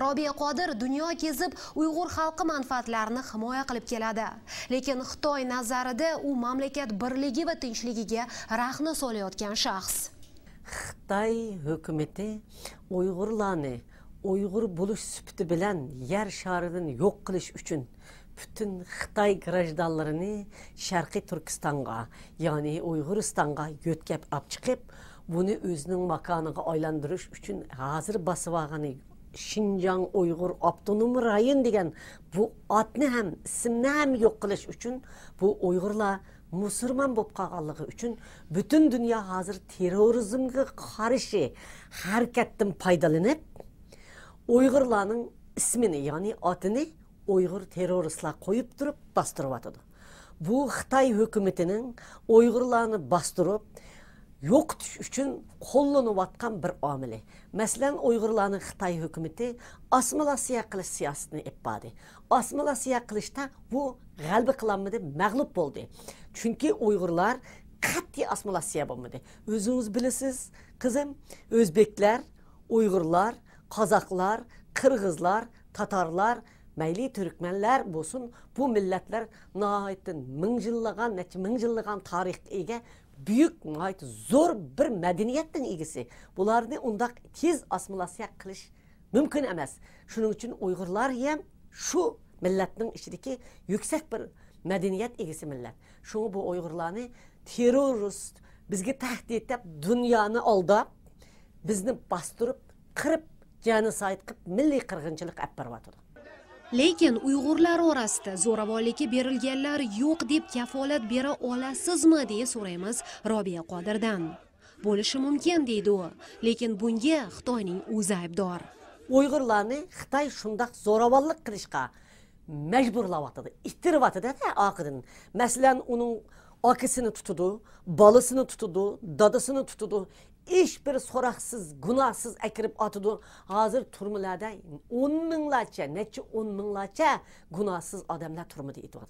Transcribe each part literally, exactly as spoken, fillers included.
Robiya Qodir dunyo kezib, Uyg'ur xalqi manfaatlarini himoya qilib keladi. Lekin Xitoy nazarida u mamlakat birligi va tinchligiga raxna solayotgan shaxs. Xitoy hukumati uyg'urlarni uyg'ur bo'lish sifati bilan yer sharidan yo'q qilish uchun butun Xitoy grajdanlarini Sharqiy Turkistonga, ya'ni Uyg'uristonga yo'tkab olib chiqib, buni o'zining makoniga aylantirish uchun hozir bosib olgan Shinjang Uyg'ur Avtonom Rayon degan bu otni ham, ismni ham yo'q qilish uchun, bu uyg'urlar musulmon bo'lib qolganligi uchun butun dunyo hozir terrorizmga qarshi harakatdan foydalanib, uyg'urlarning ismini, ya'ni otini uyg'ur terroristlar qo'yib turib bostiryotidi. Bu Xitoy hukumatining uyg'urlarni bostirib yo'qotish uchun qo'llanayotgan bir omili. Masalan, uyg'urlarni Xitoy hukumati assimilyatsiya qilish siyosatini ep bordi. Assimilyatsiya qilishda bu g'alaba qilolmadi, mag'lub bo'ldi. Chunki uyg'urlar qat'iy assimilyatsiya bo'lmadi. O'zingiz bilasiz, qizim, o'zbeklar, uyg'urlar, qozoqlar, qirg'izlar, tatarlar, mayli turkmanlar bo'lsin, bu millatlar nihoyatda ming yillig'an, necha ming yillig'an tarixga ega, buyuk, nihoyat zo'r bir madaniyatning egasi. Bularni undoq tez assimilyatsiya qilish mumkin emas. Shuning uchun uyg'urlar ham shu millatning ichidagi yuksak bir madaniyat egasi millat. Shunga bu uyg'urlarni terrorist, bizga tahdid deb dunyoni aldab, bizni bostirib, qirib, jenosayd qilib, milliy qirg'inchilik olib boryotidi. Lekin uyg'urlar orasida zo'ravonlikka berilganlar yo'q deb kafolat bera olasizmi, deya so'raymiz Robiya Qodirdan. Bo'lishi mumkin, deydi u, lekin bunga Xitoyning o'zi aybdor. Uyg'urlarni Xitoy shundoq zo'ravonlik qilishga majburlayotidi, ittiryotidi-da orqadan. Masalan, uning akasini tutadi, bolasini tutadi, dadasini tutadi. Hech bir so'roqsiz, gunohsiz akirib otadi. Hozir turmalarda o'n minglarcha, necha o'n minglarcha gunohsiz odamlar turmada yotadi.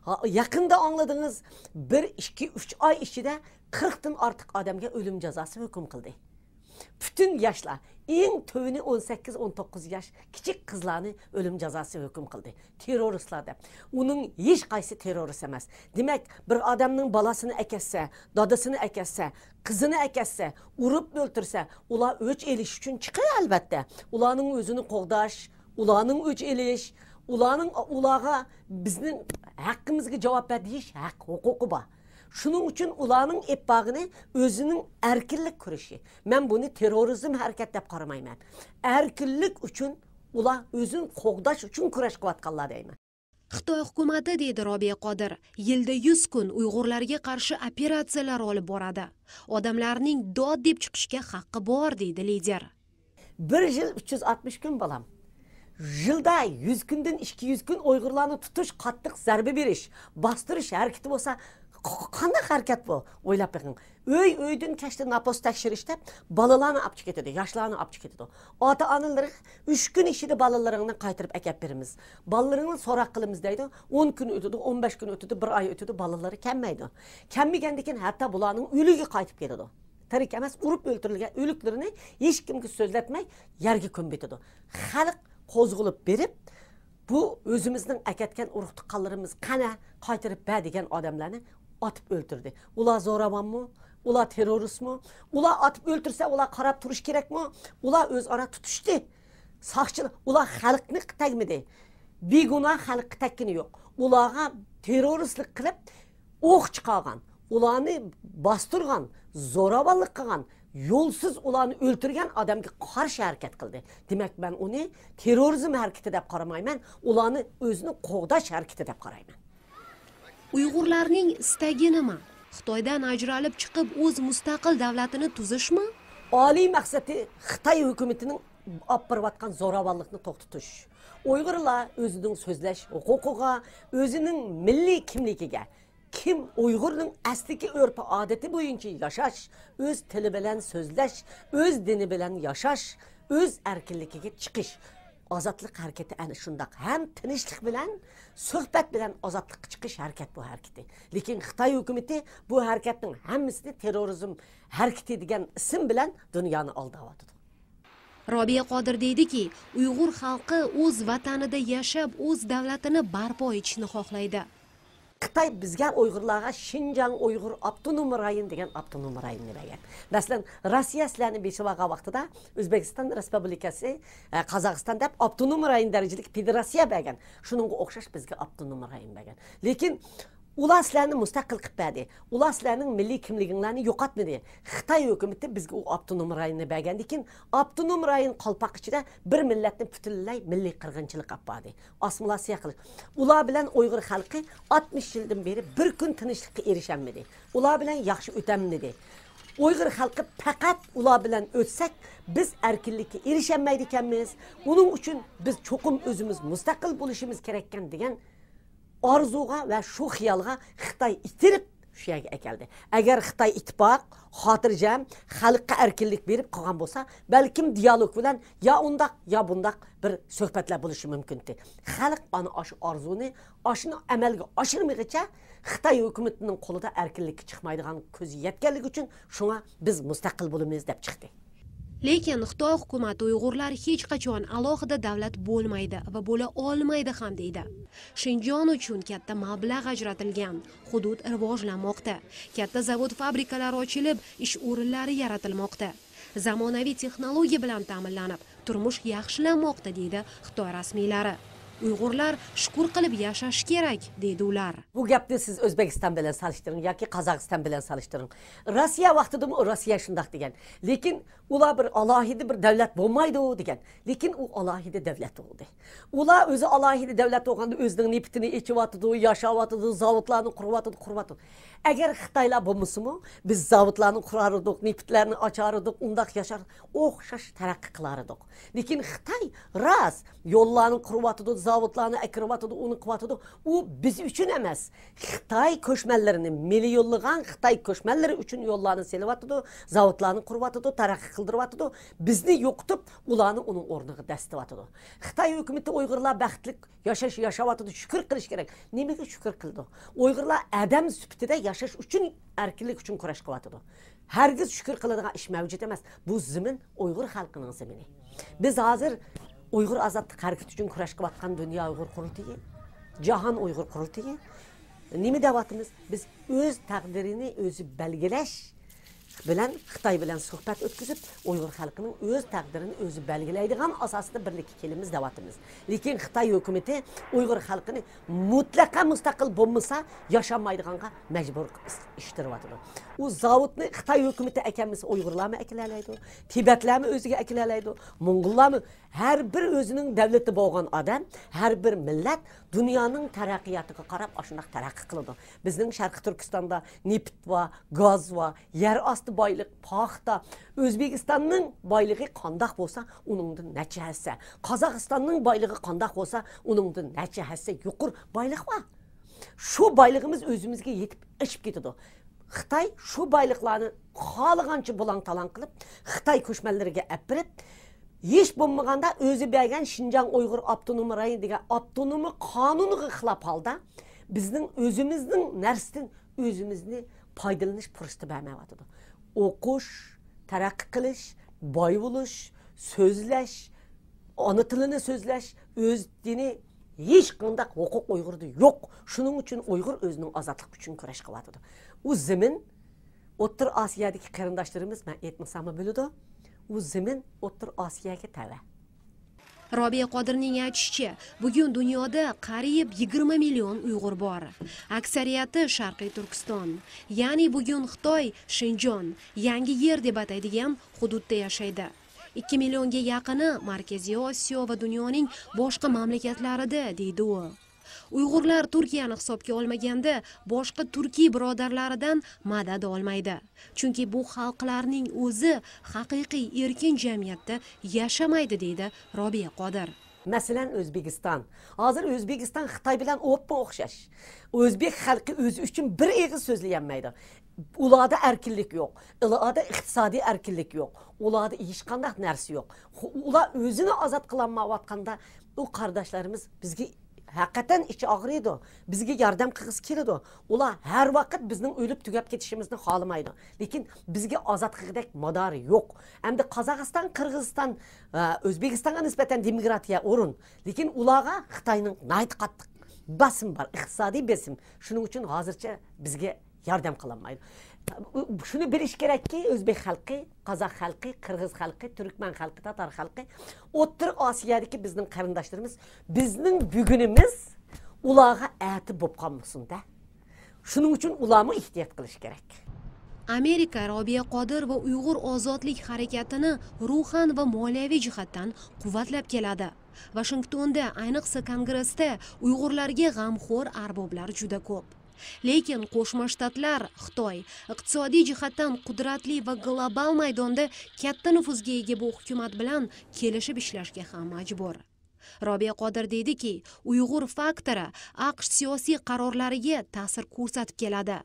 Ha, yaqinda angladingiz, bir, ikki, uch oy ichida qirqdan ortiq odamga o'lim jazosi hukm qildi. Butun yoshlar, eng tuvini o'n sakkiz, o'n to'qqiz yosh kichik qizlarni o'lim jazosi hukm qildi. Terroristlar deb. Uning hech qaysi terrorist emas. Demak, bir odamning bolasini akatsa, dadasini akatsa, qizini akatsa, urib o'ltirsa, ular o'ch olish uchun chiqadi, albatta. Ularning o'zini qo'g'dash, ularning o'ch olish, ularning, ularga bizning haqqimizga javob ber deyish haq huquqi bor. Shuning uchun ularning ep borg'ini o'zining erkinlik kurashi. Men buni terrorizm harakat deb qaramayman. Erkinlik uchun ular o'zini qo'g'dash uchun kurash qilayotganlar deyman. Xitoy hukumati, deydi Robiya Qodir, yilda yuz kun uyg'urlarga qarshi operatsiyalar olib boradi. Odamlarning dod deb chiqishga haqqi bor, deydi lider. Bir yil uch yuz oltmish kun, bolam. Yilda yuz kundan ikki yuz kun uyg'urlarni tutish, qattiq zarba berish, bostirish harakati bo'lsa, q-, q-, qanday harakat bu? O'ylab baqing. Uy-uydan kechda napas tekshirish deb bolalarni olib ketadi, yoshlarni olib ketadi. Ota-onalar uch kun ichida bolalaringni qaytarib akelib beramiz. Bolalaringni so'roq qilamiz deydi. O'n kun o'tadi, o'n besh kun o'tadi, bir oy o'tadi, bolalari kelmaydi. Kelmagandan keyin hatto bularning o'ligi qaytib keladi. Tirik emas, urib o'ltirilgan o'liklarini hech kimga so'zlatmay yerga ko'mib ketadi. Xalq qo'zg'alib berib, bu o'zimizning akatgan urug' tuqqanlarimiz qani, qaytarib ber degan odamlarni otib o'ltirdi. Ular zo'ravonmi? Ular terroristmi? Ular otib o'ltirsa, ular qarab turish kerakmi? Ular o'zaro tutishdi. Soqchilar, ular xalqni tegmadi. Begunoh xalqqa tekkani yo'q. Ularga terroristlik qilib, o'q chiqargan, ularni bostirgan, zo'ravonlik qilgan, yo'lsiz ularni o'ltirgan odamga qarshi harakat qildi. Demak, men uni terrorizm harakati deb qaramayman, ularni o'zini qo'g'dash harakati deb qarayman. Uyg'urlarning istagi nima? Xitoydan ajralib chiqib, o'z mustaqil davlatini tuzishmi? Oliy maqsadi Xitoy hukumatining olib borayotgan zo'ravonlikni to'xtatish. Uyg'urlar o'zining so'zlash huquqiga, o'zining milliy kimligiga, kim uyg'urning asliki urf-odati bo'yicha yashash, o'z tili bilan so'zlash, o'z dini bilan yashash, o'z erkinligiga chiqish. Ozodlik harakati ana shundoq. Ham tinchlik bilan, suhbat bilan ozodlikqa chiqish harakat bu harakati. Lekin Xitoy hukumati bu harakatning hammasini terrorizm harakati degan ism bilan dunyoni aldayotidi. Robiya Qodir deydiki, Uyg'ur xalqi o'z vatanida yashab, o'z davlatini barpo etishni xohlaydi. خىتاي بىزگە ئۇيغۇرلارغا شىنجاڭ ئۇيغۇر ئاپتونوم رايون دېگەن ئاپتونوم رايوننى بەرگەن. مەسىلەن، روسىيە سىلەرنى بېسىۋالغان ۋاقتىدا ئۆزبېكىستان رېسپۇبلىكاسى، ئە، قازاقىستان دەپ ئاپتونوم رايون دەرىجىلىك فېدېراتسىيە بەرگەن. شۇنىڭغا ئوخشاش بىزگە ئاپتونوم رايون بەرگەن. لېكىن ئۇلار سىلەرنى مۇستەقىل قىلىپ بەردى. ئۇلار سىلەرنىڭ مىللىي كىملىكىڭلارنى يوقاتمىدى. خىتاي ھۆكۈمىتى بىزگە ئۇ ئاپتونوم رايوننى بەرگەندىن كېيىن، ئاپتونوم رايون قالپاق ئىچىدە بىر مىللەتنى پۈتۈنلەي مىللىي قىرغىنچىلىق ئاپپاردى. ئاسسىمىلياتسىيە قىلىش. ئۇلار بىلەن ئۇيغۇر خەلقى ئاتمىش يىلدىن بېرى بىر كۈن تىنچلىققا ئېرىشەلمىدى. ئۇلار بىلەن ياخشى ئۆتەلمىدى. ئۇيغۇر خەلقى پەقەت ئۇلار بىلەن ئۆتسەك، بىز ئەركىنلىككە ئېرىشەلمەيدىكەنمىز. ئۇنىڭ ئۈچۈن بىز چوقۇم ئۆزىمىز مۇستەقىل بولۇشىمىز كېرەككەن دېگەن ئارزۇغا ۋە شۇ خىيالغا خىتاي ئىتتىرىپ شۇ يەرگە ئەكەلدى. ئەگەر خىتاي ئىتتىپاق، خاتىرجەم، خەلققە ئەركىنلىك بېرىپ قالغان بولسا، بەلكىم دىيالوگ بىلەن يا ئۇنداق، يا بۇنداق بىر سۆھبەتلەر بولۇشى مۇمكىنتى. خەلق ئانا ئاشۇ ئارزۇنى، ئاشۇنى ئەمەلگە ئاشۇرمىغىچە خىتاي ھۆكۈمىتىنىڭ قولىدا ئەركىنلىككە چىقمايدىغان كۆزى يەتكەنلىكى ئۈچۈن شۇڭا بىز مۇستەقىل بولىمىز دەپ چىقتى. لېكىن خىتاي ھۆكۈمىتى ئۇيغۇرلار ھېچقاچان ئالاھىدە دەۋلەت بولمايدۇ ۋە بولا ئالمايدۇ ھەم دەيدۇ. شىنجاڭ ئۈچۈن كاتتا مەبلەغ ئاجرىتىلگەن، ھۇدۇد راۋاجلانماقتا. كاتتا زاۋۇت-فابرىكىلار ئېچىلىپ، ئىش ئورۇنلىرى يارىتىلماقتا. زامانىۋى تېخنولوگىيە بىلەن تەمىنلىنىپ، تۇرمۇش ياخشىلانماقتا، دېدى خىتاي رەسمىيلىرى. ئۇيغۇرلار شۈكۈر قىلىپ ياشاش كېرەك، دېدى ئۇلار. بۇ گەپنى سىز ئۆزبېكىستان بىلەن سېلىشتۇرۇڭ ياكى قازاقىستان بىلەن سېلىشتۇرۇڭ. روسىيە ۋاقتىدىمۇ روسىيە شۇنداق دېگەن. لېكىن ئۇلار بىر ئالاھىدە بىر دەۋلەت بولمايدۇ دېگەن. لېكىن ئۇ ئالاھىدە دەۋلەت بولدى. ئۇلار ئۆزى ئالاھىدە دەۋلەت بولغاندا ئۆزىنىڭ نېفىتىنى ئېچىۋاتىدۇ، ياشاۋاتىدۇ، زاۋۇتلارنى قۇرۇۋاتىدۇ، قۇرۇۋاتىدۇ. ئەگەر خىتايلار بولمىسىمۇ، بىز زاۋۇتلارنى قۇرارىدۇق، نېفىتلەرنى ئاچارىدۇق، ئۇنداق ياشار، ئوخشاش تەرەققىي قىلارىدۇق. لېكىن خىتاي راست يوللارنى قۇرۇۋاتىدۇ، زاۋۇتلارنى ئەكىرىۋاتىدۇ، ئۇنى قىلىۋاتىدۇ. ئۇ بىز ئۈچۈن ئەمەس. خىتاي كۆچمەنلىرىنى، مىليونلىغان خىتاي كۆچمەنلىرى ئۈچۈن يوللارنى سېلىۋاتىدۇ، زاۋۇتلارنى قۇرۇۋاتىدۇ، تەرەققىي قىلدۇرۇۋاتىدۇ. بىزنى يوقىتىپ، ئۇلارنى ئۇنىڭ ئورنىغا دەسسىتىۋاتىدۇ. خىتاي ھۆكۈمىتى ئۇيغۇرلار بەختلىك ياشاش ياشاۋاتىدۇ، شۈكۈر قىلىش كېرەك. نېمىگە شۈكۈر قىلىدۇ؟ ئۇيغۇرلار ئادەم سۈپىتىدە ياشاش ئۈچۈن، ئەركىنلىك ئۈچۈن كۈرەش قىلىۋاتىدۇ. ھەرگىز شۈكۈر قىلىدىغان ئىش مەۋجۇت ئەمەس. بۇ زېمىن ئۇيغۇر خەلقىنىڭ زېمىنى. بىز ھازىر ئۇيغۇر ئازادلىق ھەرىكىتى ئۈچۈن كۈرەش قىلىۋاتقان دۇنيا ئۇيغۇر قۇرۇلتىيى، جاھان ئۇيغۇر قۇرۇلتىيى نېمە دەۋاتىمىز؟ بىز ئۆز تەقدىرىنى ئۆزى بەلگىلەش بىلەن خىتاي بىلەن سۆھبەت ئۆتكۈزۈپ، ئۇيغۇر خەلقىنىڭ ئۆز تەقدىرىنى ئۆزى بەلگىلەيدىغان ئاساستا بىرلىككە كېلىمىز دەۋاتىمىز. لېكىن خىتاي ھۆكۈمىتى ئۇيغۇر خەلقىنى مۇتلەقە مۇستەقىل بولمىسا ياشالمايدىغانغا مەجبۇر قىلىپ ئىتتىرىۋاتىدۇ. ئۇ زاۋۇتنى خىتاي ھۆكۈمىتى ئەكەلمىسە ئۇيغۇرلارمۇ ئەكېلەلەيدۇ، تىبەتلەرمۇ ئۆزىگە ئەكېلەلەيدۇ، موڭغۇللارمۇ. ھەر بىر ئۆزىنىڭ دەۋلىتى بولغان ئادەم، ھەر بىر مىللەت دۇنيانىڭ تەرەققىياتىغا قاراپ ئاشۇنداق تەرەققىي قىلىدۇ. بىزنىڭ شەرقىي تۈركىستاندا نېفىت بار، گاز بار، يەر ئاستى بايلىق، پاختا. ئۆزبېكىستاننىڭ بايلىقى قانداق بولسا، ئۇنىڭدىن نەچچە ھەسسە. قازاقىستاننىڭ بايلىقى قانداق بولسا، ئۇنىڭدىن نەچچە ھەسسە يۇقىرى بايلىق بار. شۇ بايلىقىمىز ئۆزىمىزگە يېتىپ ئېشىپ كېتىدۇ. خىتاي شۇ بايلىقلارنى خالىغانچە بۇلاڭ-تالاڭ قىلىپ، خىتاي كۆچمەنلىرىگە ئەپ بېرىپ، ھېچ بولمىغاندا ئۆزى بەرگەن شىنجاڭ ئۇيغۇر ئاپتونوم رايون دېگەن ئاپتونومىي قانۇنغا خىلاپ ھالدا بىزنىڭ ئۆزىمىزنىڭ نەرسىدىن ئۆزىمىزنى پايدىلىنىش پۇرسىتى بەرمەيۋاتىدۇ. ئوقۇش، تەرەققىي قىلىش، باي بولۇش، سۆزلەش، ئانا تىلىنى سۆزلەش، ئۆز دىنى، ھېچقانداق ھوقۇق ئۇيغۇردا يوق. شۇنىڭ ئۈچۈن ئۇيغۇر ئۆزىنىڭ ئازادلىقى ئۈچۈن كۈرەش قىلىۋاتىدۇ. ئۇ زېمىن ئوتتۇرا ئاسىيادىكى قېرىنداشلىرىمىز، مەن ئېيتمىساممۇ بىلىدۇ، ئۇ زېمىن ئوتتۇرا ئاسىياگە تەۋە. Robiya Qodirning aytishicha, bugun dunyoda qariyb yigirma million uyg'ur bor. Aksariyati Sharqiy Turkiston. Ya'ni bugun Xitoy Shinjon, Yangi Yer deb ataydigan hududda yashaydi. Ikki millionga yaqini Markaziy Osiyo va dunyoning boshqa mamlakatlarida, deydi u. Uyg'urlar Turkiyani hisobga olmaganda boshqa turkiy birodarlaridan madad olmaydi. Chunki bu xalqlarning o'zi haqiqiy erkin jamiyatda yashamaydi, deydi Robiya Qodir. مەسىلەن، ئۆزبېكىستان. ھازىر ئۆزبېكىستان خىتاي بىلەن ئوپپا ئوخشاش. ئۆزبېك خەلقى ئۆزى ئۈچۈن بىر ئېغىز سۆزلىيەلمەيدۇ. ئۇلاردا ئەركىنلىك يوق. ئۇلاردا ئىقتىسادىي ئەركىنلىك يوق. ئۇلاردا ھېچقانداق نەرسە يوق. خو-، ئۇلار ئۆزىنى ئازاد قىلالمايۋاتقاندا، ئۇ قارداشلىرىمىز بىزگە ھەقىقەتەن ئىچى ئاغرىيدۇ. بىزگە ياردەم قىلغۇسى كېلىدۇ. ئۇلار ھەر ۋاقىت بىزنىڭ ئۆلۈپ تۈگەپ كېتىشىمىزنى خالىمايدۇ. لېكىن بىزگە ئازاد قىلغۇدەك مادارى يوق. ئەمدى قازاقىستان، قىرغىزىستان، ئە، ئۆزبېكىستانغا نىسبەتەن دېموكراتىيە ئورۇن. لېكىن ئۇلارغا خىتاينىڭ ناھايىتى قاتتىق باسىمى بار، ئىقتىسادىي بېسىم. شۇنىڭ ئۈچۈن ھازىرچە بىزگە ياردەم قىلالمايدۇ. شۇنى بىلىش كېرەككى، ئۆزبېك خەلقى، قازاق خەلقى، قىرغىز خەلقى، تۈركمەن خەلقى، تاتار خەلقى، ئوتتۇرا ئاسىيادىكى بىزنىڭ قېرىنداشلىرىمىز، بىزنىڭ بۈگۈنىمىز ئۇلارغا ئەتە بولۇپ قالمىسۇن-دە. شۇنىڭ ئۈچۈن ئۇلارمۇ ئېھتىيات قىلىشى كېرەك. ئامېرىكا رابىيە قادىر ۋە ئۇيغۇر ئازادلىق ھەرىكىتىنى روھان ۋە مالىيەۋى جەھەتتىن قۇۋۋەتلەپ كېلىدۇ. ۋاشىنگتوندا، ئاينىقسا، كونگرېسدا ئۇيغۇرلارغا غەمخور ئەربابلار جۈدە كۆپ. لېكىن قوشما شتاتلار، خىتاي، ئىقتىسادىي جەھەتتىن قۇدرەتلى ۋە گلوبال مەيداندا كاتتا نوفۇزغا ئىگە بۇ ھۆكۈمەت بىلەن كېلىشىپ ئىشلەشكە ھەم مەجبۇر. رابىيە قادىر دېدىكى، ئۇيغۇر فاكتورى ئاقش سىياسىي قارارلىرىغا تەسىر كۆرسىتىپ كېلىدۇ.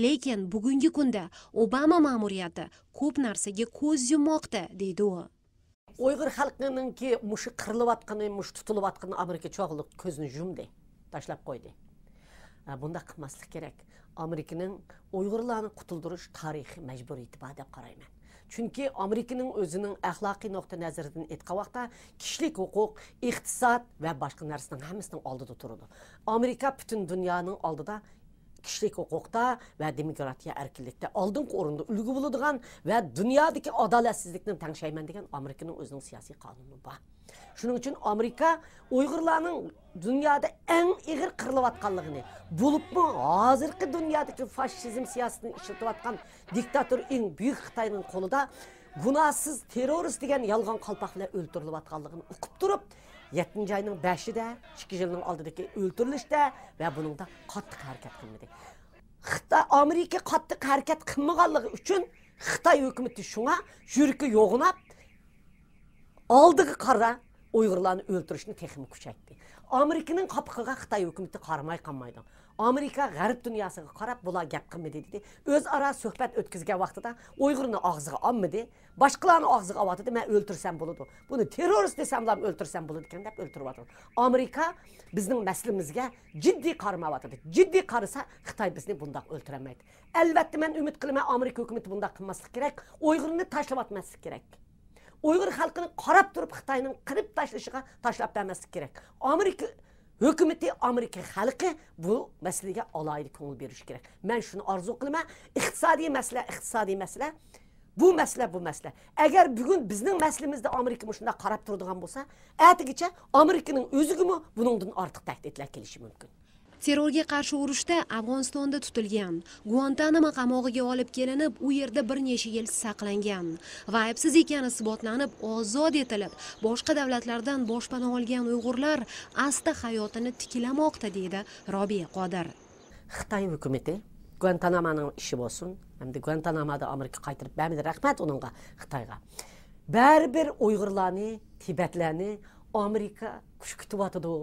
لېكىن بۈگۈنكى كۈندە ئوباما مەمۇرىيىتى كۆپ نەرسىگە كۆز يۇمماقتا، دېدى ئۇ. ئۇيغۇر خەلقىنىڭكى مۇشۇ قىرىلىۋاتقىنى، مۇشۇ تۇتۇلۇۋاتقىنى ئامېرىكا چوغلۇق كۆزىنى يۇمدى، تاشلاپ قويدى. ئە، بۇنداق قىلماسلىق كېرەك. ئامېرىكىنىڭ ئۇيغۇرلارنى قۇتۇلدۇرۇش تارىخىي مەجبۇرىيىتى بار دەپ قارايمەن. چۈنكى ئامېرىكىنىڭ ئۆزىنىڭ ئەخلاقىي نۇقتىئى نەزىرىدىن ئېيتقان ۋاقىتتا كىشىلىك ھوقۇق، ئىقتىساد ۋە باشقا نەرسىنىڭ ھەممىسىنىڭ ئالدىدا تۇرىدۇ. ئامېرىكا پۈتۈن دۇنيانىڭ ئالدىدا كىشىلىك ھوقۇقتا ۋە دېموكراتىيە، ئەركىنلىكتە ئالدىنقى ئورۇندا ئۈلگە بولىدىغان ۋە دۇنيادىكى ئادالەتسىزلىكنى تەڭشەيمەن دېگەن ئامېرىكىنىڭ ئۆزىنىڭ سىياسىي قانۇنى بار. شۇنىڭ ئۈچۈن ئامېرىكا ئۇيغۇرلارنىڭ دۇنيادا ئەڭ ئېغىر قىرىلىۋاتقانلىقىنى، بولۇپمۇ ھازىرقى دۇنيادىكى فاشىزم سىياسىتىنى ئىشلىتىۋاتقان دىكتاتور ئەڭ بۈيۈك خىتاينىڭ قولىدا گۇناھسىز تېررورىست دېگەن يالغان قالپاق بىلەن ئۆلتۈرۈلۈۋاتقانلىقىنى ئۇقۇپ تۇرۇپ، يەتتىنچى ئاينىڭ بەشىدە، ئىككى يىلنىڭ ئالدىدىكى ئۆلتۈرۈلۈشتە ۋە بۇنىڭدا قاتتىق ھەرىكەت قىلمىدى. خىتاي، ئامېرىكا قاتتىق ھەرىكەت قىلمىغانلىقى ئۈچۈن خىتاي ھۆكۈمىتى شۇڭا يۈرىكى يوغىناپ، ئالدىغا قارا ئۇيغۇرلارنى ئۆلتۈرۈشنى تېخىمۇ كۈچەيتتى. ئامېرىكىنىڭ قاپىقىغا خىتاي ھۆكۈمىتى قارىماي قالمايدۇ. ئامېرىكا غەرب دۇنياسىغا قاراپ، بۇلار گەپ قىلمىدى دېدى. ئۆزئارا سۆھبەت ئۆتكۈزگەن ۋاقتىدا ئۇيغۇرنى ئاغزىغا ئالمىدى. باشقىلارنى ئاغزىغا ئاۋاتىدۇ، مەن ئۆلتۈرسەم بولىدۇ. بۇنى تېررورىست دېسەملا ئۆلتۈرسەم بولىدىكەن دەپ ئۆلتۈرۈۋاتىدۇ. ئامېرىكا بىزنىڭ مەسىلىمىزگە جىددىي قارىمايۋاتىدۇ. جىددىي قارىسا، خىتاي بىزنى بۇنداق ئۆلتۈرەلمەيدۇ. ئەلۋەتتە، مەن ئۈمىد قىلىمەن، ئامېرىكا ھۆكۈمىتى بۇنداق قىلماسلىقى كېرەك. ئۇيغۇرنى تاشلىۋەتمەسلىكى كېرەك. ئۇيغۇر خەلقىنى قاراپ تۇرۇپ خىتاينىڭ قىرىپ تاشلىشىغا تاشلاپ بەرمەسلىكى كېرەك. ئامېرىكا ھۆكۈمىتى، ئامېرىكا خەلقى بۇ مەسىلىگە ئالاھىدە كۆڭۈل بېرىشى كېرەك. مەن شۇنى ئارزۇ قىلىمەن، ئىقتىسادىي مەسىلە، ئىقتىسادىي مەسىلە، بۇ مەسىلە، بۇ مەسىلە. ئەگەر بۈگۈن بىزنىڭ مەسىلىمىزدە ئامېرىكا مۇشۇنداق قاراپ تۇرىدىغان بولسا، ئەتىگىچە ئامېرىكىنىڭ ئۆزىگىمۇ بۇنىڭدىن ئارتۇق تەھدىتلەر كېلىشى مۇمكىن. تېررورغا قارشى ئۇرۇشتا ئافغانىستاندا تۇتۇلغان، گۇانتانامو قامىغىغا ئولۇپ كېلىنىپ، ئۇ يەردە بىر نەچچە يىل ساقلانغان ۋە ئەيىبسىز ئىكەنلىكى ئىسباتلىنىپ، ئازاد ئېتىلىپ، باشقا دۆلەتلەردىن باشپانا ئالغان ئۇيغۇرلار ئاستا ھاياتىنى تىكلىمەكتە، دېدى رابىيە قادىر. خىتاي ھۆكۈمىتى گۇانتانامونىڭ ئىشى بولسۇن، ئەمدى گۇانتانامودا ئامېرىكا قايتۇرۇپ بەرمىدى، رەھمەت ئۇنىڭغا، خىتايغا. بەرىبىر ئۇيغۇرلارنى، تىبەتلەرنى ئامېرىكا كۈشكۈرتۈۋاتىدۇ.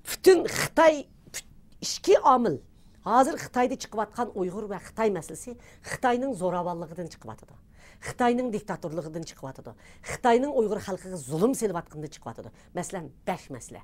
پۈتۈن خىتاي، پۈت-، ئىچكى ئامىل. ھازىر خىتايدا چىقىۋاتقان ئۇيغۇر ۋە خىتاي مەسىلىسى خىتاينىڭ زوراۋانلىقىدىن چىقىۋاتىدۇ. خىتاينىڭ دىكتاتورلۇقىدىن چىقىۋاتىدۇ. خىتاينىڭ ئۇيغۇر خەلقىگە زۇلۇم سېلىۋاتقىنىدىن چىقىۋاتىدۇ. مەسىلەن، بەش مەسىلە.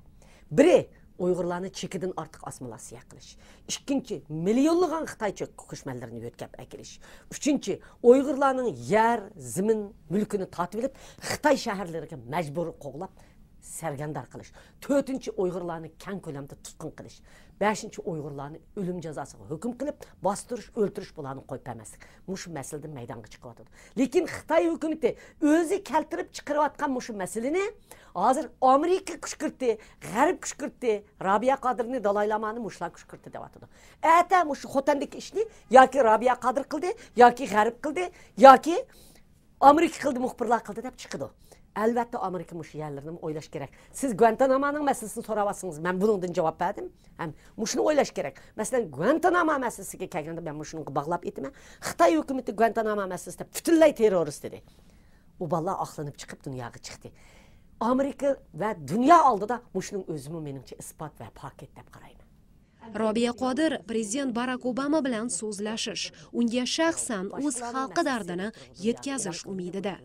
بىرى، ئۇيغۇرلارنى چېكىدىن ئارتۇق ئاسسىمىلياتسىيە قىلىش. ئىككىنچى، مىليونلىغان خىتايچە كۆچمەنلىرىنى يۆتكەپ ئەكېلىش. ئۈچىنچى، ئۇيغۇرلارنىڭ يەر، زېمىن، مۈلكىنى تارتىۋېلىپ، خىتاي شەھەرلىرىگە مەجبۇرىي قوغلاپ، سەرگەردان قىلىش. تۆتىنچى، ئۇيغۇرلارنى كەڭ كۆلەمدە تۇتقۇن قىلىش. بەشىنچى، ئۇيغۇرلارنى ئۆلۈم جازاسىغا ھۆكۈم قىلىپ، باستۇرۇش، ئۆلتۈرۈش، بۇلارنى قويۇپ بەرمەسلىك. مۇشۇ مەسىلىدىن مەيدانغا چىقىۋاتىدۇ. لېكىن خىتاي ھۆكۈمىتى ئۆزى كەلتۈرۈپ چىقىرىۋاتقان مۇشۇ مەسىلىنى ھازىر ئامېرىكا كۈشكۈرتتى، غەرب كۈشكۈرتتى، رابىيە قادىرنى، دالاي لامانى مۇشۇلار كۈشكۈرتتى دەۋاتىدۇ. ئەتە مۇشۇ خوتەندىكى ئىشنى ياكى رابىيە قادىر قىلدى، ياكى غەرب قىلدى، ياكى ئامېرىكا قىلدى، مۇخبىرلار قىلدى دەپ چىقىدۇ. ئەلۋەتتە، ئامېرىكا مۇشۇ يەرلىرىنىمۇ ئويلاش كېرەك. سىز گۇانتانامونىڭ مەسىلىسىنى سوراۋاتسىڭىز، مەن بۇنىڭدىن جاۋاب بەردىم. ھەم مۇشۇنى ئويلاش كېرەك. مەسىلەن، گۇانتانامو مەسىلىسىگە كەلگەندە، مەن مۇشۇنىڭغا باغلاپ ئېيتىمەن. خىتاي ھۆكۈمىتى گۇانتانامو مەسىلىسىدە پۈتۈنلەي تېررورىست دېدى. ئۇ بالىلار ئاقلىنىپ چىقىپ دۇنياغا چىقتى. ئامېرىكا ۋە دۇنيا ئالدىدا مۇشۇنىڭ ئۆزىمۇ مېنىڭچە ئىسپات ۋە پاكىت دەپ قارايمەن. رابىيە قادىر پرېزىدېنت باراك ئوباما بىلەن سۆزلىشىش، ئۇنىڭغا شەخسەن ئۆز خەلقى دەردىنى يەتكۈزۈش ئۈمىدىدە.